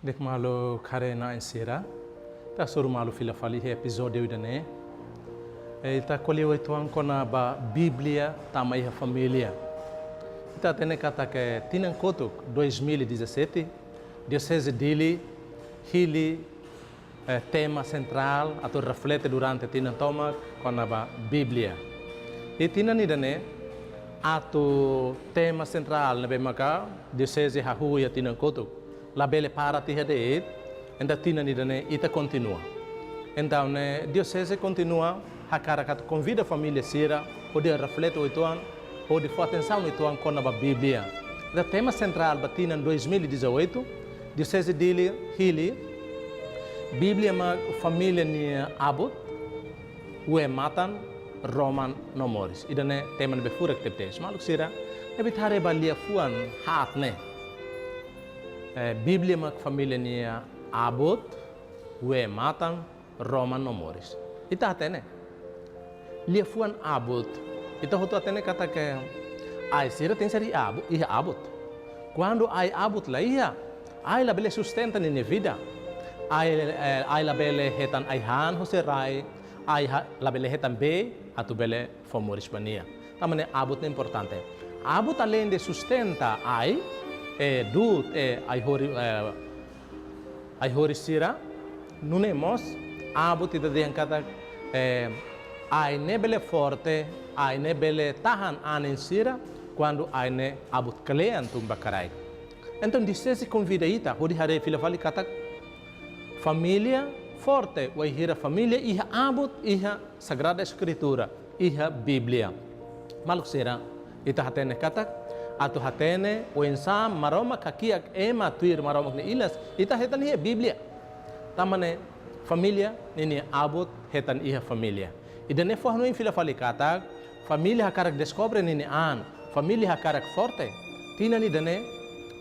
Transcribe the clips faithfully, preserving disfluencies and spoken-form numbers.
Di'ak maluk haree-na'in sira, ita hasoru malu fila fali iha epizódiu ida-ne'e. E, ita ko'alia uitoan kona-ba Bíblia tama iha família. Ita hatene katak tinan kotuk dois mil e dezassete, Dioseze Dili hili, e, tema sentrál atu reflete durante tinan tomak kona-ba Bíblia. I tinan ida-ne'e atu tema sentrál ne'ebé maka Dioseze hahú iha tinan kotuk labele para tiha de'it, entaun tinan ida-ne'e ita kontinua. Entaun ne'e Dioseze kontinua hakarak atu konvida família sira hodi reflete uitoan, hodi fó atensaun uitoan kona-ba Bíblia. Entaun tema sentrál ba tinan dois mil e dezoito, Dioseze Dili hili, Bíblia mak família nia abut, wee-matan, roman no moris. Ida-ne'e tema ne'ebé furak tebes. Maluk sira, ne'ebé ita haree ba liafuan haat ne'e. E, Bíblia mak família nia abut, wee-matan, roman no moris. Ita hatene. Liafuan abut. Ita hotu hatene katak ai sira tenke ser iha abu-, iha abut. Kuandu ai abut la iha, ai labele sustenta ninia vida. Ai, e, ai labele hetan ai-han husi rai, ai ha-, labele hetan bee atu bele fó moris ba nia. Tanba ne'e abut ne'e importante. Abut aleinde sustenta ai, e, du'ut, e, ai-horis, e, ai-horis sira, nune'e mós abut ita dehan katak, e, ai ne'e bele forte, ai ne'e bele tahan anin sira, kuandu ai ne'e abut kle'an tun ba kraik. Entaun, Dioseze konvida ita, hodi haree fila fali katak família forte, wainhira família iha abut, iha Sagrada Eskritura, iha Bíblia. Maluk sira, ita hatene katak, atu hatene oinsá Maromak hakiak ema tuir Maromak nia ilas, ita hetan iha Bíblia. Tanba ne'e família ninia abut hetan iha família. Ida-ne'e fó hanoin fila fali katak, família hakarak deskobre ninia an, família hakarak forte. Tinan ida-ne'e,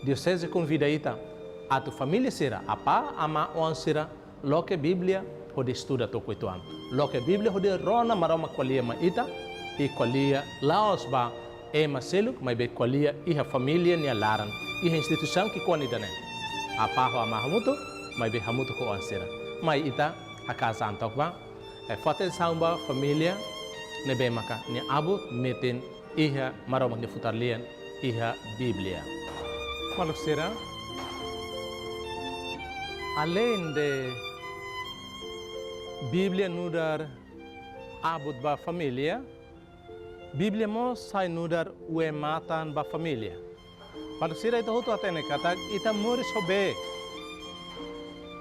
Dioseze konvida ita atu família sira, apá, amá, oan sira, loke Bíblia hodi estuda tuku uitoan. Loke Bíblia hodi rona Maromak ko'alia mai ita, i ko'alia la'ós ba ema seluk, maibé ko'alia iha família nia laran, iha instituisaun ki'ikoan ida-ne'e. Apá ho amá hamutuk, maibé hamutuk ho oan sira. Mai ita haka'as an took ba, e, fó atensaun ba família ne'ebé maka nia abut metin iha Maromak nia futar lian iha Bíblia. Maluk sira, aleinde Bíblia nu'udar abut ba família, Bíblia mós sai nu'udar wee-matan ba família. Maluk sira, ita hotu hatene katak ita moris ho bee.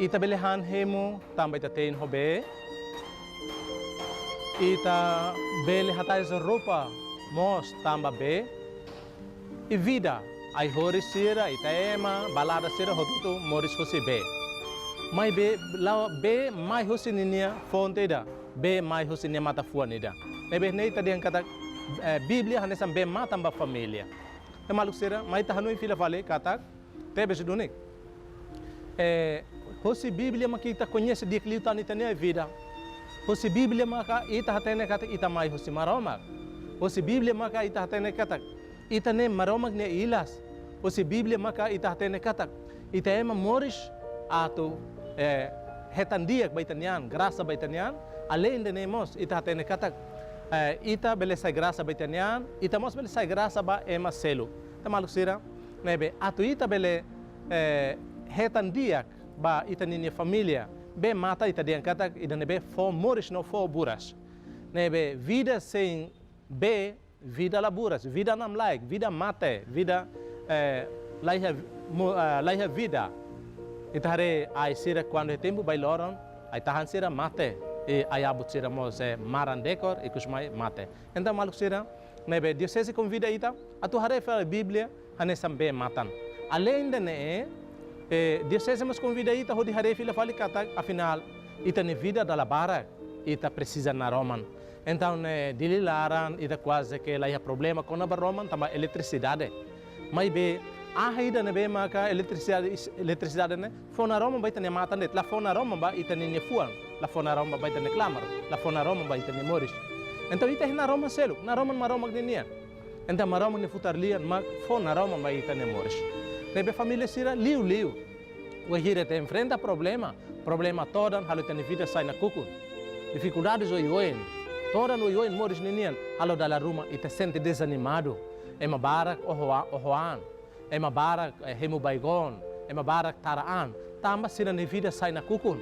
Ita bele han hemu tanba ita te'in ho bee. Ita bele hatais roupa mós tanba bee. I vida, ai-horis sira, ita ema, balada sira hotu-hotu moris husi bee. Maibé la'o bee mai husi ninia fonte ida, bee mai husi nia matan-fuan ida. Ne'ebé ne'e ita dehan katak, e, Bíblia hanesan bee-matan ba família. Entaun maluk sira, mai ita hanoin fila fali katak, tebes duni. E, husi Bíblia maka ita koñese di'ak liután ita-nia vida. Husi Bíblia maka ita hatene katak ita mai husi Maromak. Husi Bíblia maka ita hatene katak ita ne'e Maromak nia ilas. Husi Bíblia maka ita hatene katak ita ema moris atu, e, hetan di'ak ba ita-nia an, grasa ba ita-nia an. Aleinde ne'e mós ita hatene katak, e, ita bele sai grasa ba ita-nia an, ita mós bele sai grasa ba ema seluk. Entaun maluk sira, ne'ebé atu ita bele, e, hetan di'ak ba ita ninia família, bee-matan ita dehan katak ida ne'ebé fó moris no fó buras. Ne'ebé vida sein bee, vida la buras, vida namlaik, vida mate, vida, e, la iha mo-, e, la iha vida. Ita haree ai sira kuandu iha tempu bailoron, ai-tahan sira mate, i ai-abut sira mós, e, maran dekor, ikus mai mate. Entaun maluk sira, ne'ebé Dioseze konvida ita atu haree fali Bíblia hanesan bee-matan. Aleinde ne'e, e, Dioseze mós konvida ita hodi haree fila fali katak, afinál, ita-nia vida dala barak ita presiza naroman. Entaun, e, Dili laran ita kuaze ke la iha problema kona-ba roman tanba eletrisidade. Maibé, ahi ida ne'ebé maka eletrisidade, eletrisidade ne'e fó naroman ba ita-nia matan de'it, la fó naroman ba ita ninia fuan, la fó naroman ba ita-nia klamar, la fó naroman ba ita-nia moris. Entaun ita iha naroman seluk, naroman Maromak ninian. Entaun Maromak nia futar lian mak fó naroman ba ita-nia moris. Ne'ebé família sira liuliu, Wainhira ita enfrenta problema, problema todan halo ita-nia vida sai nakukun. Difikuldades oioin, todan oioin moris ninian, halo dala ruma ita sente dezanimadu. Ema barak oho-, oho an, ema barak, eh, hemu baibain, ema barak tara an, tanba sira-nia vida sai nakukun.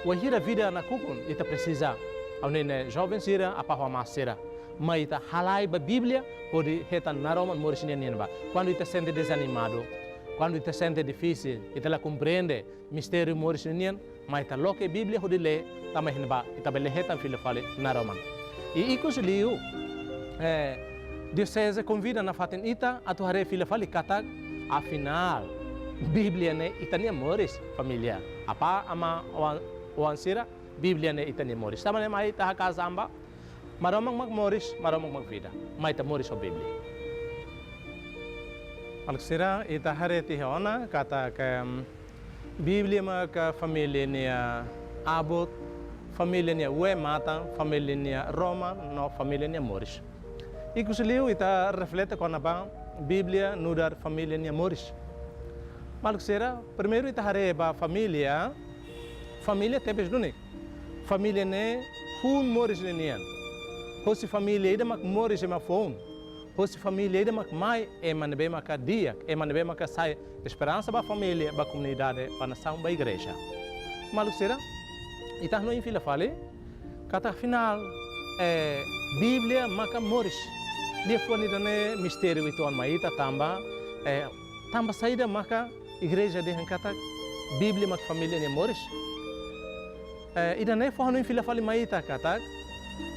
Wainhira vida nakukun, ita presiza, ha'u-nia joven sira, apá ho amá sira, mai ita halai ba Bíblia, hodi hetan naroman moris ninian ba. Kuandu ita sente dezanimadu, kuandu ita sente difisil, ita la komprende mistériu moris ninian, mai ita loke Bíblia hodi lee, tanba iha ne'ebá ita bele hetan fila fali naroman. I ikus liu, eh, dioseze konvida nafatin ita atu haree fila fali katak, afinál, Bíblia ne'e ita-nia moris, família. Apá, amá, oan, oan sira, Bíblia ne'e ita-nia moris. Tanba ne'e mai ita haka'as an ba, Maromak mak moris, Maromak mak vida. Mai ita moris ho Bíblia. Maluk sira, ita haree tiha ona katak, em, Bíblia maka família nia abut, família nia wee-matan, família nia roman, no família nia moris. Ikus liu ita reflete kona-ba Bíblia nu'udar família nia moris. Maluk sira, primeiru ita haree ba família, família tebes duni. Família ne'e hun moris ninian. Hosi família ida mak moris ema foun. Hosi família ida mak mai ema ne'ebé maka di'ak, ema ne'ebé maka sai esperansa ba família, ba komunidade, ba nasaun, ba igreja. Maluk sira, ita hanoin fila fali, katak afinál, eh, Bíblia maka moris. Liafuan ida-ne'e mistériu uitoan mai ita tanba, eh, tanba saida maka igreja dehan katak Bíblia mak família nia moris. Eh, ida-ne'e fó hanoin fila fali mai ita katak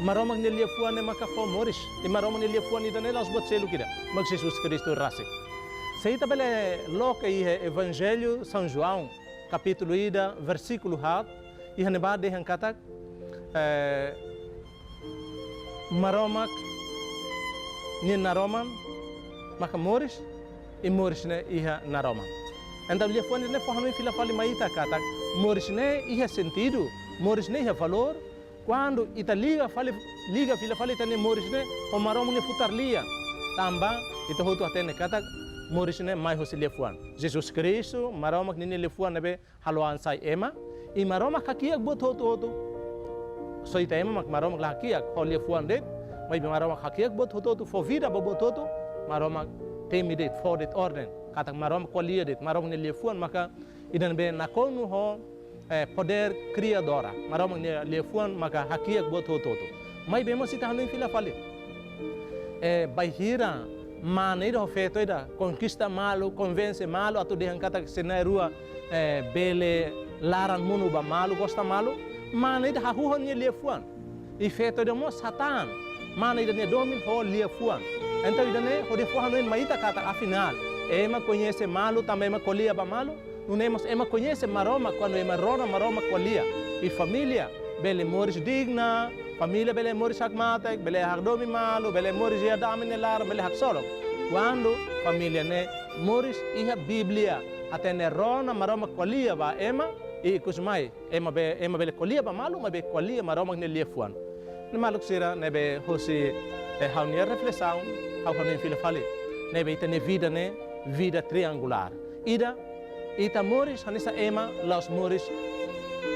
Maromak nia liafuan ne'e maka fó moris. I Maromak nia liafuan ida-ne'e la'ós buat seluk ida, mak Jesus Kristu rasik. Se ita bele loke iha Evanjellu São João, kapítulu ida, versíkulu haat, iha ne'ebá dehan katak, eh, Maromak nia naroman maka moris, i moris ne'e iha naroman. Entaun liafuan ne'e fó hanoin fila fali mai ita katak moris ne'e iha sentidu, moris ne'e iha valór, kuandu ita liga fali, liga fila fali ita-nia moris ne'e ho Maromak nia futar lian. Tanba ita hotu hatene katak moris ne'e mai hosi liafuan. Jesus Kristu, Maromak ninia liafuan ne'ebé halo an sai ema, i Maromak hakiak buat hotu-hotu. Só ita ema mak Maromak la hakiak, ho liafuan de'it, maibé Maromak hakiak buat hotu-hotu, fó vida ba buat hotu, Maromak temi de'it, fó de'it orden, katak Maromak ko'alia de'it, Maromak nia liafuan maka ida ne'ebé nakonu ho, eh, podér kriadora, Maromak nia liafuan maka hakiak buat hotu-hotu. Maibé mós ita hanoin fila fali. Eh, bainhira mane ida ho feto ida konkista malu, konvense malu, atu dehan katak sira na'in-rua, eh, bele laran monu ba malu, gosta malu, mane ida hahú ho nia liafuan. I feto ida mós hatán mane ida nia domin ho liafuan. Entaun ida-ne'e hodi fó hanoin mai ita katak afinál, ema koñese malu tanba ema ko'alia ba malu, nune'e mós ema koñese Maromak kuandu ema rona Maromak ko'alia. I família bele moris digna, família bele moris hakmatek, bele hakdomin malu, bele moris iha dame nia laran, bele haksolok. Kuandu família ne'e moris iha Bíblia, hatene rona Maromak ko'alia ba ema, i ikus mai, ema be-, ema bele ko'alia ba malu, maibé ko'alia Maromak nia liafuan. Ne'e maluk sira ne'ebé hosi, eh, ha'u-nia reflesaun, ha'u hanoin fila fali. Ne'ebé ita-nia vida ne'e vida triangulár. Ida, ita moris hanesan ema, la'ós moris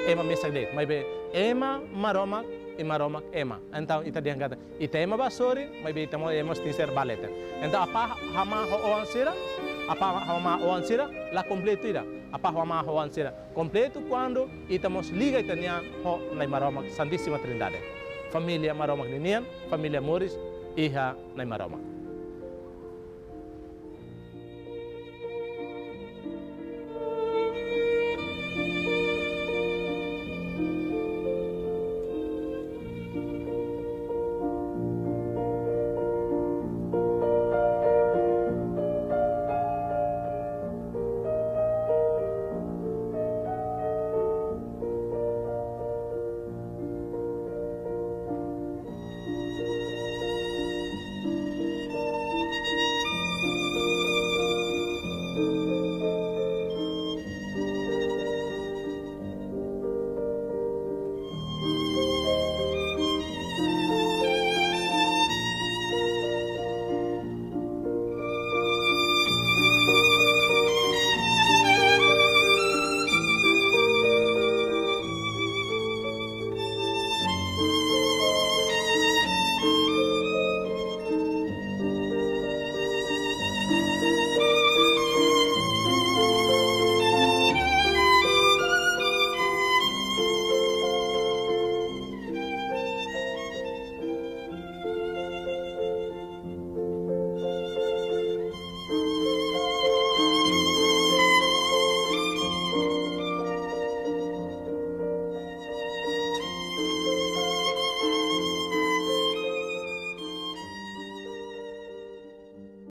ema mesak de'it. Maibé ema, Maromak, i Maromak, ema. Entaun ita dehan katak ita ema ba sorin, maibé ita mós ema tenkesér ba leten. Entaun apá ho amá ho oan sira, apá ho amá ho oan sira, la kompletu ida. Apá ho amá ho oan sira kompletu kuandu ita mós liga ita-nia an ho Nai Maromak, Santísima Trindade. Família Maromak ninian, família moris iha Nai Maromak.